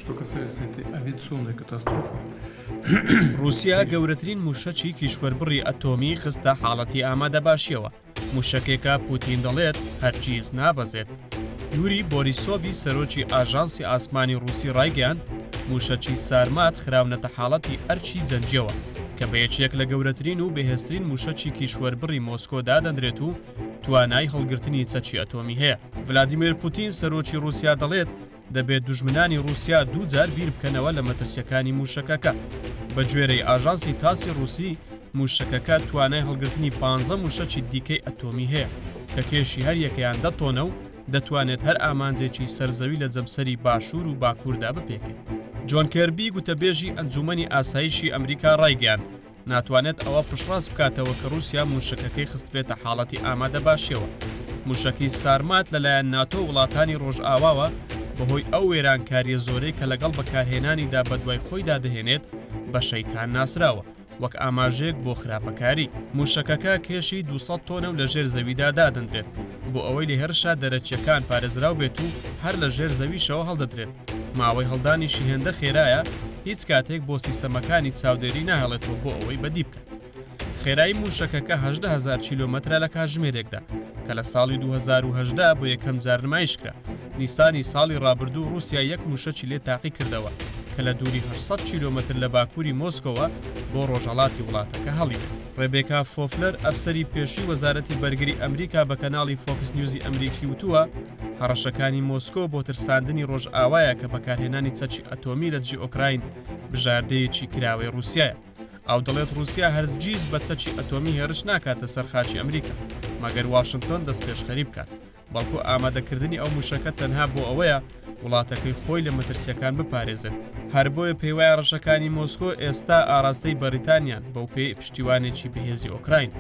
Что касается этой авиационной катастрофы. ڕووسیا گەورەترین مووشەکی کیشوەربڕی ئەتۆمی خستە حاڵەتی ئامادەباشیەوە، مووشەکێکە پوتین دەڵێت هەرگیز نابەزێت. یوری بۆریسۆڤی سەرۆکی ئاژانسی ئاسمانی ڕووسی ڕایگەیاند، مووشەکی سارمات خراونەتە حاڵەتی ئەرکی جەنگیەوە، کە بە یەکێک لە گەورەترین و بەهێزترین مووشەکی کیشوەربڕی مۆسکۆ دادەنرێت و توانای هەڵگرتنی چەکی ئەتۆمی هەیە. ڤلادیمێر پوتین سەرۆکی ڕووسیا دەڵێت، دەبێت دوژمنانی ڕووسیا دووجار بیر بکەنەوە لە مەترسیەکانی مووشەکەکە. بە گوێرەی ئاژانسی تاسی ڕووسی، مووشەکەکە توانای هەڵگرتنی پانزە مووشەکی دیکەی ئەتۆمی هەیە، کە کێشی هەر یەکەیان دە تۆنە و دەتوانێت هەر ئامانجێکی سەر زەوی لە جەمسەری باشوور و باکووردا بپێکێت. جۆن کێربی گوتەبێژی ئەنجوومەنی ئاسایشی ئەمریکا ڕایگەیاند، ناتوانێت ئەوە پشتڕاست بکاتەوە کە ڕووسیا مووشەکەکەی خستبێتە حاڵەتی ئامادەباشیەوە. مووشەکی سارمات لەلایەن ناتۆ و وڵاتانی ڕۆژئاواوە بەهۆی ئەو وێرانکارییە زۆرەی کە لەگەڵ بەکارهێنانیدا بەدوای خۆیدا دەهێنێت بە شەیتان ناسراوە وەک ئاماژەیەک بۆ خراپەکاری. مووشەکەکە کێشی 200 تۆنە و لەژێر زەویدا دادەنرێت بۆ ئەوەی لە هێرشە دەرەکییەکان پارێزراو بێت و هەر لەژێر زەویشەوە هەڵدەدرێت. ماوەی هەڵدانیشی هێندە خێرایە هیچ کاتێک بۆ سیستەمەکانی چاودێری ناهێڵێتەوە بۆ ئەوەی بەدی بکەن. خێرایی مووشەکەکە 18,000 کیلۆمەترە لە کاتژمێرێکدا کە لە ساڵی 2018 بۆ یەکەم جار نمایش کرا. نیسانی ساڵی ڕابردوو ڕووسیا یەک مووشەکی لێ تاقی کردەوە کە لە دووری 800 کیلۆمەتر لە باکووری مۆسکۆوە بۆ ڕۆژهەڵاتی وڵاتەکە هەڵیدا. ڕێبێکا فۆفلەر ئەفسەری پێشووی وەزارەتی بەرگری ئەمریکا بە کەناڵی فۆکس نیوزی ئەمریکی وتووە، هەڕەشەکانی مۆسکۆ بۆ ترساندنی ڕۆژئاوایە کە بەکارهێنانی چەکی ئەتۆمی لە دژی ئۆکراین بژاردەیەکی کراوەی ڕووسیایە. ئەو دەڵێت ڕووسیا هەرگیز بە چەکی ئەتۆمی هێرش ناکاتە سەر خاکی ئەمریکا، مەگەر واشنتۆن دەستپێشخەری بکات، بەڵکو ئامادەکردنی ئەو موشەکە تەنها بۆ ئەوەیە وڵاتەکەی خۆی لە مەترسیەکان بپارێزێت. هەر بۆیە پێیوایە ڕەشەکانی مۆسکۆ ئێستا ئاراستەی بەریتانیان، بەوپێی پشتیوانێکی بەهێزی ئۆکراین.